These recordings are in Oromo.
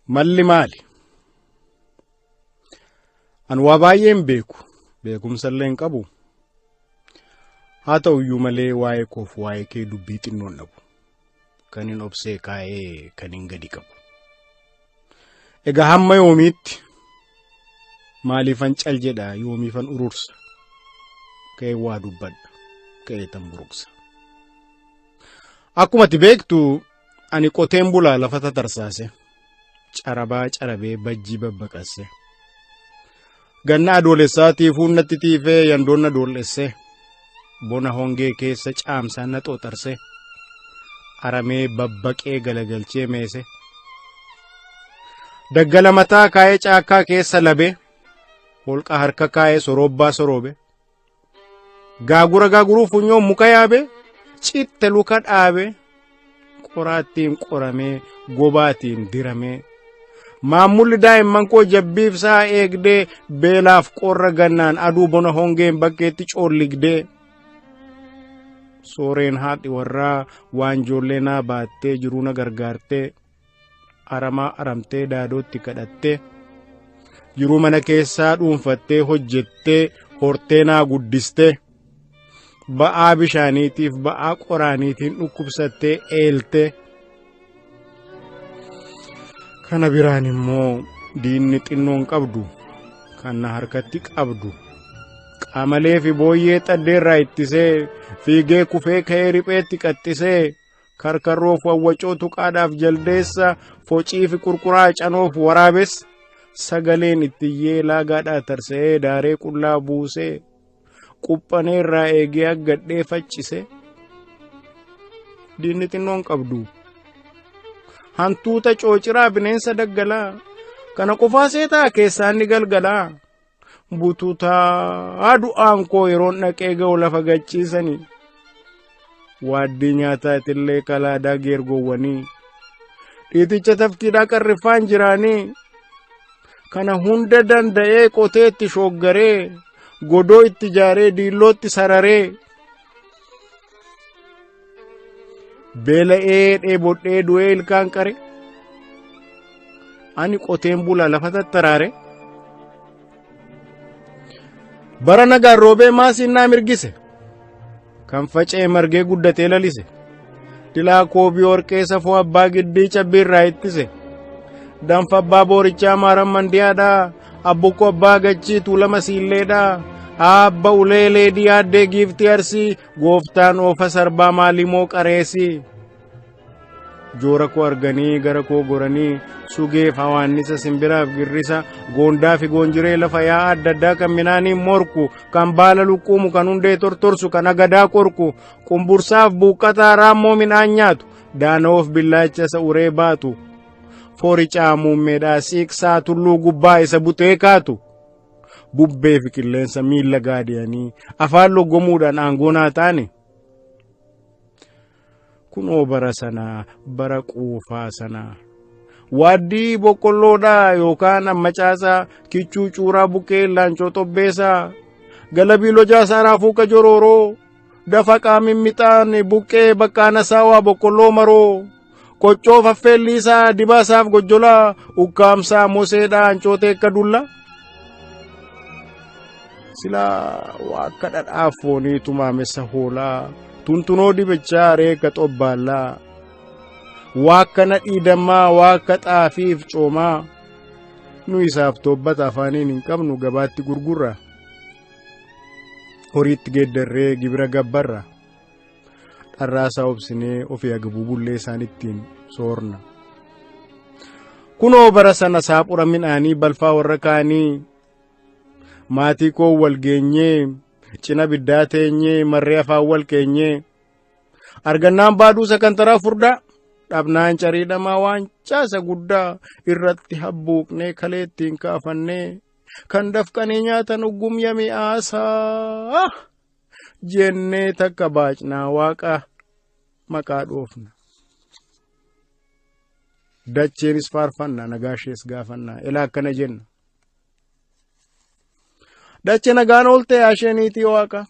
Malli maali? An waa baay'ee hin beeku. Beekumsa illee hin qabu. Haa ta'u iyyuu malee waa'ee koof waa'ee kee dubbii xinnoon dhabu. Kan hin obsee kaa'ee kan hin gadi qabu. Egaa hamma yoomiitti maaliifan cal jedha yoomiifan urursa. Ka'ee waa dubbadha. Ka'ee tan buruqsa. Akkuma ati beektu ani qoteen bulaa lafa tatarsaase. Carabaa carabee bajjii babbaqasse. Ganna adoolessaa tiifuun natti tiifee yandoon na doollesse. Bona hongee keessa caamsaan na xooxarse. Aramee babbaqee galagalchee meese. Daggala mataa kaa'ee caakkaa keessa labe. Holqa harka kaa'ee soroobbaa soroobe. Gaagura gaaguruu funyoo muka yaabe. Citte luka dhaabe. Qoraattiin qoramee gobaatiin diramee. Maammulli daa'imman koo jabbiif sa'a eegdee beelaaf qorra gannaan aduu bona hongeen bakkeetti coolligdee. Sooreen haadhi warraa waan ijoollee naa baattee jiruu na gargaartee aramaa aramtee daadootti kadhattee jiruu mana keessaa dhuunfattee hojjettee hortee naa guddistee ba'aa bishaaniitiif ba'aa qoraaniitiin dhukkubsattee eeltee. Kana biraan immoo diinni xinnoon qabdu kan na harkatti qabdu qamalee fi booyyee xaddeerraa ittisee fiigee kufee ka'ee ripheetti qaxxisee karkarroof wawwacoo tuqaadhaaf jaldeessa focii fi qurquraa canoof waraabessa sagaleen itti iyyee laagaadhaa tarsa'ee daaree qullaa buusee quphanee irraa eegee aggadhee faccise diinni xinnoon qabdu hantuuta coociraa bineensa daggalaa kana qofaa seetaa keessaan ni galgalaa bututaa du'aan koo yeroon dhaqee ga'u lafa gachiisanii waaddii nyaataa itillee kalaadaa geergoowwanii dhiiticha tafkiidhaa qarriffaan jiraanii kana hunda danda'ee qotee itti shooggaree godoo itti ijaaree diillootti sararee beela'ee dheebodhee du'ee ilkaan qare ani qoteen bulaa lafa tattaraare bara nagaan roobee maasiin naa mirgise kan faca'e margee guddatee lalise dilaa koobii warqee safuu abbaa giddii cabbii irraa ittise danfa abbaa boorichaa maaran mandiyaadhaa abbukkoo abbaa gachii tuulama siilleedhaa aabba ulee leedii aaddee giiftii arsii gooftaan oofa sarbaa maalimoo qareesii Joora koo arganii gara koo goranii sugeef hawaannisa simbiraaf girrisa goondaa fi goonjiree lafa yaa'aa adda addaa kan minaaniin morku kan baala luqquumu kan hundee tortorsu kan agadaa qorku qumbursaaf buuqqataa raammoo midhaan nyaatu daana'oof billaacha isa uree baatu fooricaa muummeedhaa siiqsaa tulluu gubbaa isa butee kaatu bubbee fi qilleensa miilla gaadiyanii afaan loggomuudhaan aangoo naa taane. Kunoo bara sana bara quufaa sana. Waaddii boqqolloodhaa yookaan ammacaasaa kichuu cuuraa buqqee laancoo xobbeesaa galabii lojaasaa raafuu qajorooroo dafaqaa mimmixaan buqqee baqqaana saawaa boqqolloo maroo qoccoo faffeelliisaa dibaasaaf gojjolaa ukkaamsaa moseedhaa ancootee akka dulla. Silaa waa akka dhadhaa foonii tumaamessa hoolaa tuntunoo dibichaa reeka xobbaallaa waa akka nadhii dammaa waa akka xaafiif coomaa nu isaaf toobbata afaaniin hin qabnu gabaatti gurgurra horiitti geeddarree gibira gabbarra dharraasaa obsinee ofii agabuu bullee isaan ittiin soorna. Kunoo bara sana saaphura midhaanii balfaa warra kaanii maatii koo wal geenyee cina biddaa teenyee marree afaan wal keenyee argannaan baaduu sakantaraa furdaa dhabnaan carii dhamaa waan caasa guddaa irratti habbuuqnee kalee ittiin kaafannee kan dafqanii nyaatan uggum yami'aasaa jennee takka baacnaa waaqa maqaa dhoofna. Dacheenis faarfanna nagaa ishees gaafanna ilaa akkana jenna. Dache nagaan oolte yaashee niitii waaqa.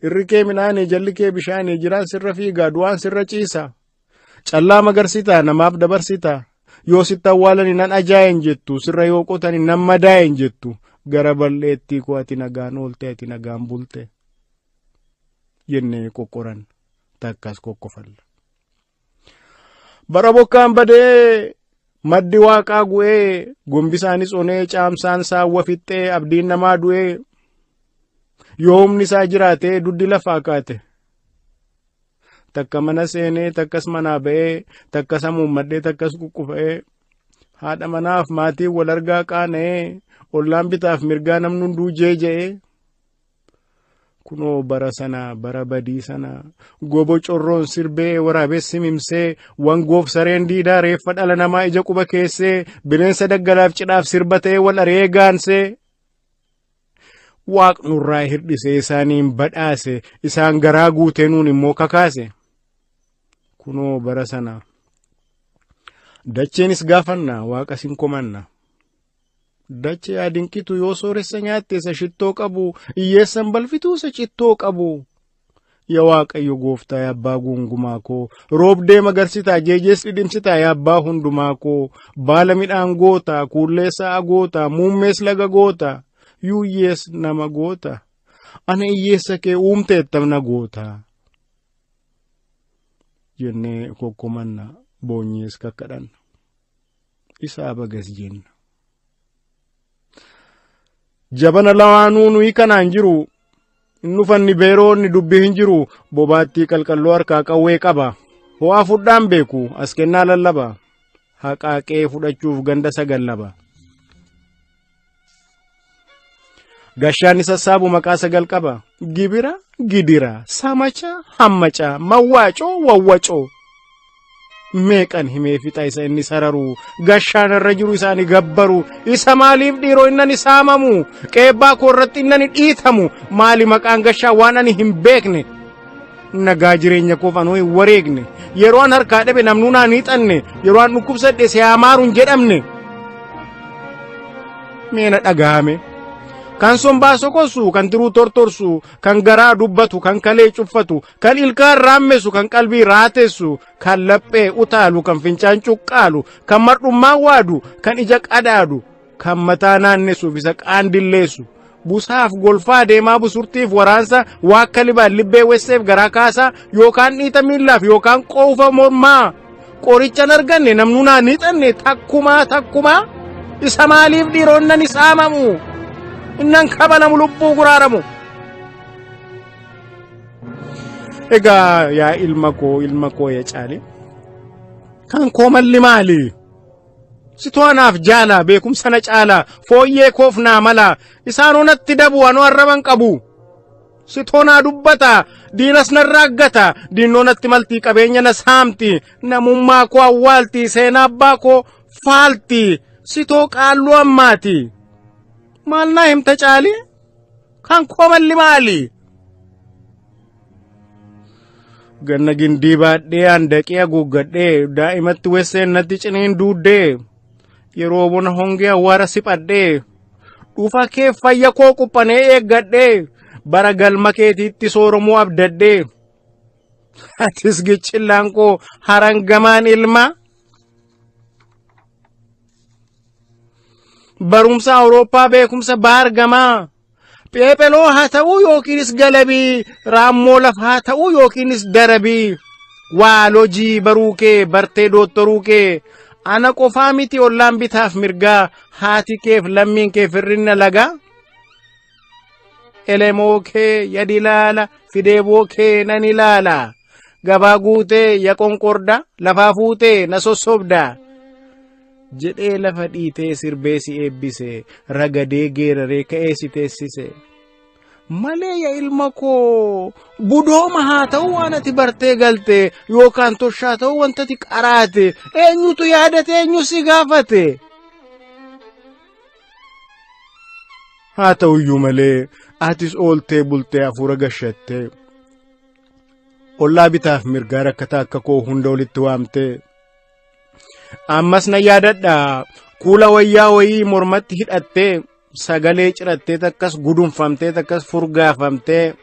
Irri kee midhaanii jalli kee bishaanii jiraan sirra fiigaa du'aan sirra ciisa. Callaa magarsitaa namaaf dabarsitaa. Yoo sitti awwaalani nan ajaa'en jettu, sirra yoo qotani nan madaa'en jettu. Gara bal'eettii koo ati nagaan oolte, ati nagaan bulte jennee qoqqoran, takkas kokkofalla. Bara bokkaan badee maddi waaqaa gu'ee, gombisaanis onee, caamsaan saawwa fixxee, abdiin namaa du'ee, yoo humni isaa jiraatee duddi lafaa kaate. Takka mana seenee, takkas manaa ba'ee, takkas hamuummadhee, takkas kukkufa'ee, haadha manaaf maatiin wal argaa qaana'ee, ollaan bitaaf mirgaa namni hunduu jeeja'ee. Kunoo bara sana, bara badii sana, gobo corroon sirbee, waraabessi mimsee, wangoof sareen diidaa reeffa dhala namaa ija quba keessee, bineensa daggalaaf cidhaaf sirba ta'ee wal ari'ee gaansee. Waaqnurraa hirdhisee isaaniin badhaase, isaan garaa guutee nuun immoo kakaase. Kunoo bara sana dacheenis gaafanna, waaqa sin komanna. Dachee yaa dinqitu, yoo sooressa nyaatte isa shittoo qabu, hiyyeessan balfituu isa cittoo qabu. Yaa Waaqayyo gooftaa, yaa abbaa guungumaa koo, roobdee magarsitaa, jeejees dhidhimsitaa, yaa abbaa hundumaa koo, baala midhaan goota, kuullee sa'a goota, muummees laga goota, yuuyyees nama goota. Ana hiyyeessa kee uumteettam na goota. Jennee kokkomanna, boonyees kakkadhanna. Isaa bagas jenna. Jabana lamaanuu nuyi kanaan jiru, hin dhufanni beeroonni dubbii hin jiru, bobaattii qalqalloo harkaa qawwee qaba. Ho'aa fudhaan beeku, as kennaa lallaba. Haqaaqee fudhachuuf ganda sagal laba. Gashaan sassaabu maqaa sagal qaba. Gibira, gidira, samacha, hammaca, mawwaacoo, wawwacoo. Meeqan himee fixa isa inni sararu, gashaan irra jiru isaani gabbaru, isa maaliif dhiiroo inni saamamu, qeebbaa koo irratti inni dhiitamu, maali maqaan gashaa waan ani hin beekne. Nagaa jireenya koof anoo hin wareegne, yeroo an harkaa dhabe namnuu naan hiixanne, yeroo an dhukkubsadhe si hamaaru hin jedhamne. Meena dhagahame. Kan sombaa sokosu, kan tiruu tortorsu, kan garaa dubbatu, kan kalee cuffatu, kan ilkaan raammesu, kan qalbii raatessu, kan laphee utaalu, kan fincaan cuqqaalu, kan mar'ummaa waadu, kan ija qadaadu, kan mataa naannessuuf isa qaandilleessu. Busaaf golfaa deemaa busurtiif waraansa, waakka libaan libbee wesseef garaa kaasaa, yookaan dhiita miillaaf yookaan qoofa mormaa. Qorichan arganne, namnuu naan hiixanne, takkumaa takkumaa, isa maaliif dhiiroo innan saamamu, innan kabalamu, lubbuu guraaramu. Egaa yaa ilma koo, ilma koo ya caali, kan koo malli maali? Situ anaaf jaala, beekumsa na caala, fooyyee koof naa mala, isaanoo natti dabu, anoo arraban qabu. Sitoo naa dubbata, diinas narraa aggata, diinnoo natti maltii, qabeenya na saamti, namummaa koo awwaalti, seenaa abbaa koo faalti, sitoo qaalluu ammaati. Maal naa himta caali? Kan koo malli maali? Ganna gindii baadhee handaqee haguuggadhee, daa'imatti wesseen natti ciniin duuddee, yeroo bona hongee awwaara siphadhee, dhufa kee fayya koo quphanee eeggadhee, bara galma keetiitti sooromuu abdadhee, atis gichillaan koo harangamaan ilma barumsa Awurooppaa, beekumsa baargamaa, pheepheloo haa ta'uu yookiinis galabii, raammoo lafaa haa ta'uu yookiinis darabii, waalojii baruu kee bartee doottoruu kee, ana qofaa miti ollaan bitaaf mirgaa, haati keef lammiin kee firrinna lagaa. Elemoo kee yadi ilaala, fideeboo kee nan ilaala, gabaa guutee ya qonqorda, lafaa fuutee na sossobda jedhee lafa dhiitee sirbee si eebbise, ragadee geeraree ka'ee si teessise. Malee ya ilma koo, budooma haa ta'u waan ati bartee galte, yookaan toshaa ta'u wanta ati qaraate, eenyutu yaadate, eenyu si gaafate? Haa ta'uyyuu malee atis ooltee bultee hafuura gashattee, ollaa bitaaf mirgaa rakkataa akka koo hunda walitti waamtee, ammas na yaadadha, kuula wayyaa wayii mormatti hidhattee, sagalee cirattee, takkas gudunfamtee, takkas furgaafamtee,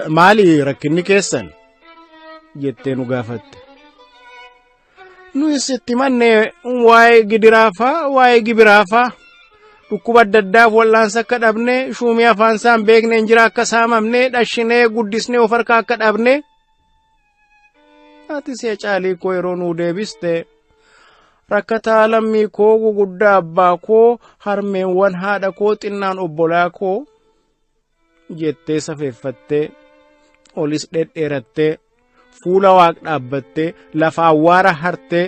"Maali rakkinni keessan?" jettee nu gaafatte. Nuyis itti manne waa'ee gidiraafaa waa'ee gibiraafaa dhukkuba adda addaaf wal'aansa akka dhabne shuumii afaan isaa hin beekne injira akka saamamne dhashinee guddisnee of harkaa akka dhabne. Ati si'a caalii koo yeroo nuu deebiste rakkataa lammii koo guguddaa abbaa koo harmeewwan haadha koo xinnaan obbolaa koo jettee safeeffattee olis dhedheerattee fuula waaq dhaabbattee lafa awwaara hartee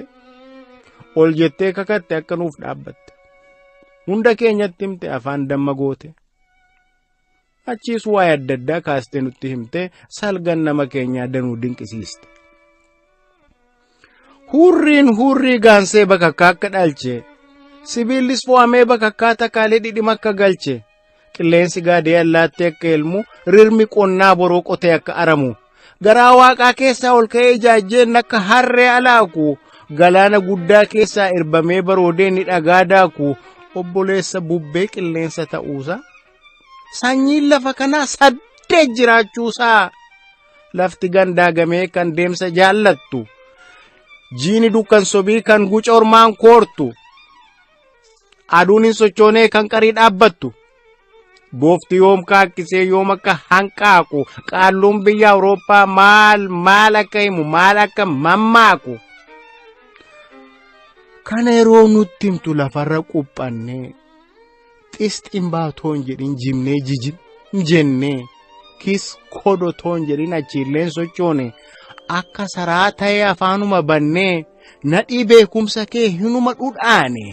ol jettee kakatte akka nuuf dhaabbatte. Hunda keenyatti himte afaan damma goote. Achiis waa'ee adda addaa kaastee nutti himte salgan nama keenyaa danuu dinqisiiste. Hurriin hurrii gaansee bakakkaa akka dhalche sibiillis fo'amee bakakkaa takaalee dhidhima akka galche qilleensi gaadee allaattii akka elmu rirmi qonnaa boroo qotee akka aramu garaa waaqaa keessaa ol ka'ee ijaajjeen akka harree alaaku galaana guddaa keessaa irbamee baroodee ni dhagaa daaku obboleessa bubbee qilleensa ta'uusaa sanyiin lafa kanaa saddeet jiraachuusaa lafti gandaagamee kan deemsa jaallattu jiini dukkan sobii kan guca ormaan koortu aduun hin sochoonee kan qarii dhaabbattu boofti yoom kaakkisee yoom akka hanqaaqu qaalluun biyya Awurooppaa maal maal akka himu maal akka mammaaku kana yeroo nutti himtu lafarra quphannee xisxin baatoon jedhin jimnee jijin jennee kis kodotoon jedhin achiilleen sochoone akka saraa ta'ee afaanuma bannee nadhii beekumsa kee hinuma dhudhaane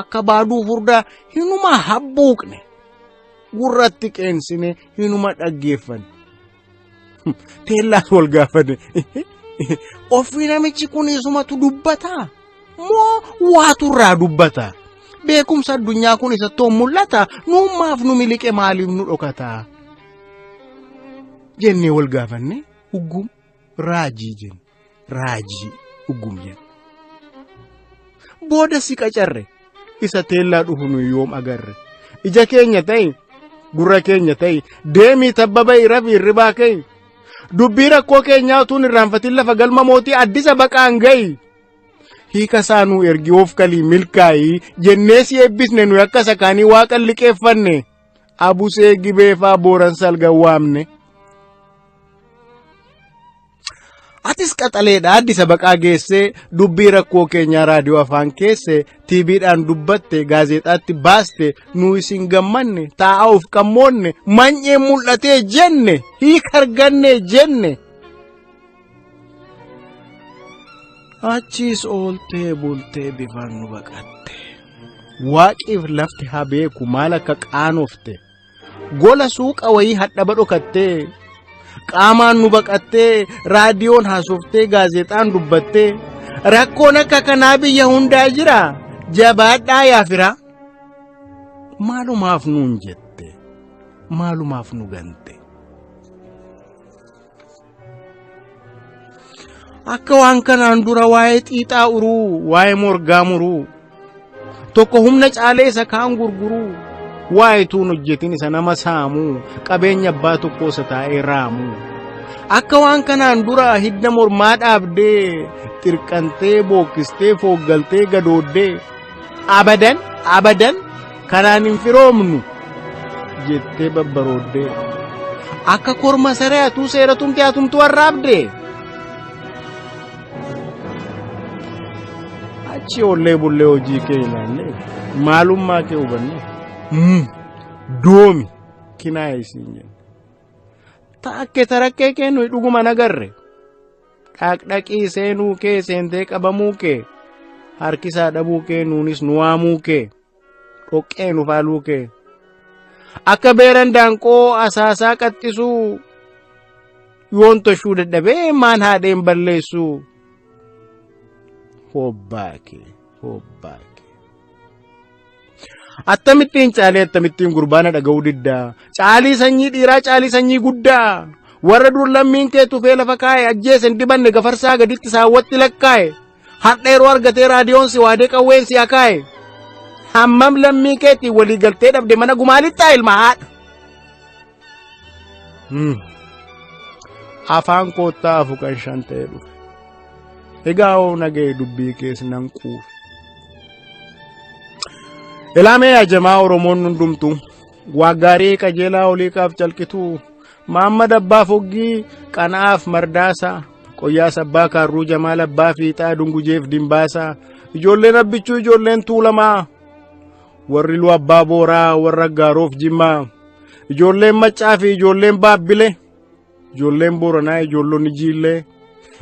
akka baaduu furdaa hinuma habbuuqne gurratti qeensine hinuma dhaggeeffanne. Teellaan wal gaafanne ofii namichi kun isumatu dubbataa moo waatu irraa dubbata? Beekumsa addunyaa kun isatti mul'ata nuummaaf nu miliqe maaliif nu dhokata? Jennee wal gaafanne uggum raajii jenne raajii uggum jenne. Booda si qacarre isa teellaa dhufu nu yoom agarre ija keenya ta'e gurra keenya ta'e deemii tabba ba'i rafi hirribaa ka'i dubbii rakkoo keenyaa utuun irraanfatin lafa galma mootii addisa baqaan ga'i. Hiika isaa nuu ergi of kalii milkaa'ii jennee si eebbisne nuyi akka sakaanii waaqa liqeeffanne abusee gibeefaa booran salgan waamne. Atis qaxaleedha addisa baqaa geessee dubbii rakkoo keenyaa raadiyoo afaan keesse tiiviidhaan dubbatte gaazexaatti baaste nu isin gammanne taa'aa of qammoonne many'ee mul'atee jenne hiika arganne jenne. Achiis ooltee bultee bifaan nu baqatte. Waaqiif lafti haa beeku maal akka qaanofte. Gola suuqa wayii hadhaba dhokattee. Qaamaan nu baqattee raadiyoon haasoftee gaazexaan dubbattee rakkoon akka kanaa biyya hundaa jira jabaadhaa yaafira. Maalumaaf nuun jette maalumaaf nu gante. Akka waan kanaan dura waa'ee xiixaa uruu waa'ee morgaa muruu tokko humna caalee isa kaan gurguruu waa'ee tuun hojjetin isa nama saamuu qabeenya abbaa tokkoo isa taa'ee raamuu akka waan kanaan dura hidda mormaa dhaabdee xirqantee bookkistee fooggaltee gadooddee abadan abadan kanaan hin firoomnu jettee babbarooddee akka korma saree atuu seera tumte atumtuu arraabde. Achi ollee bullee hojii kee ilaalle maalummaa kee hubanne doomi kinaaya isiin jenne. Taakke tarakkee kee nuyi dhuguma nagarre. Dhaqdhaqii seenuu kee seentee qabamuu kee harkisaa dhabuu kee nuunis nu waamuu kee. Dhoqqee nu faaluu kee. Akka beeran daanqoo asaasaa qaxxisuu yoon toshuu dadhabee maan haadheen balleessuu. Hobbaa kee hobbaa kee. Akkamittiin caalee akkamittiin gurbaana dhaga'uu diddaa. Caalii sanyii dhiiraa caalii sanyii guddaa. Warra dur lammiin kee tufee lafa kaa'e ajjeese hin dibanne gafarsaa gaditti saawwatti lakkaa'e. Har'a yeroo argatee raadiyoon si waadee qawween si akaa'e. Hammam lammii keetiin walii galtee dhabde mana gumaalittaa ilma haadha. Afaan koottaa afu kan shan ta'ee dhufe. Egaa hoo naga'e dubbii kees nan quufe. Ilaamee ajamaa Oromoon hundumtu waa gaarii qajeelaa oliiqaaf calqituu Maammad Abbaa Foggii Qana'aaf Mardaasaa Qoyyaas Abbaa Kaarruu Jamaal Abbaa Fiixaa Dungujeef Dimbaasaa ijoolleen Abbichuu ijoolleen Tuulamaa warri Lu Abbaa Booraa warra Gaaroof Jimmaa ijoolleen Maccaa fi ijoolleen Baabbile ijoolleen Booranaa ijoollonni Jiillee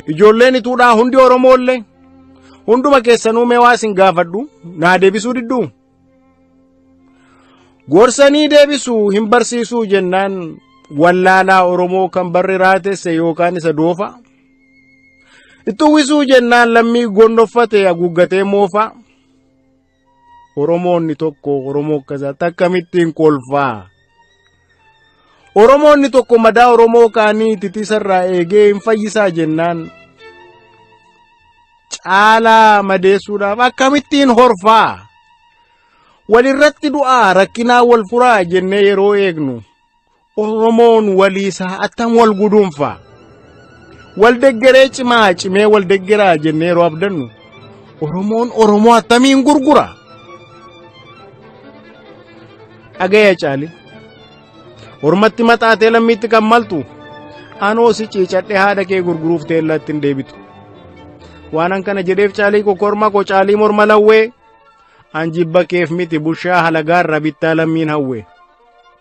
ijoolleen Ituudhaa hundi Oromoollee hunduma keessanuu mee waa isin gaafadhu naa deebisuu didduu. Gorsanii deebisuu hin barsiisuu jennaan wallaalaa Oromoo kan barri raatesse yookaan isa doofa. Itti uwwisuu jennaan lammii gonnoffate haguuggatee moofa. Oromoonni tokko Oromoo akkasaatti akkamittiin kolfaa. Oromoonni tokko madaa Oromoo kaanii titisarraa eegee hin fayyisaa jennaan caalaa madeessuudhaaf akkamittiin horfaa. Walirratti du'aa rakkinaa wal furaa jennee yeroo eegnu Oromoon waliisaa attam wal guduunfaa. Wal deggeree cimaa cimee wal deggeraa jennee yeroo abdannu Oromoon Oromoo attamiin gurgura. Dhagaya caali. Ormatti maxaatee lammiitti kan maltu anoo si ciicadhee haadha kee gurguruuf teellaatti hin deebitu. Waanan kana jedheef caalii koo korma koo caalii morma lawwee an jibba keef miti bushaa halagaarra bittaa lammiin hawwe.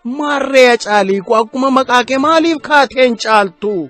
Maarree caalii koo akkuma maqaa kee maaliif kaateen caaltu?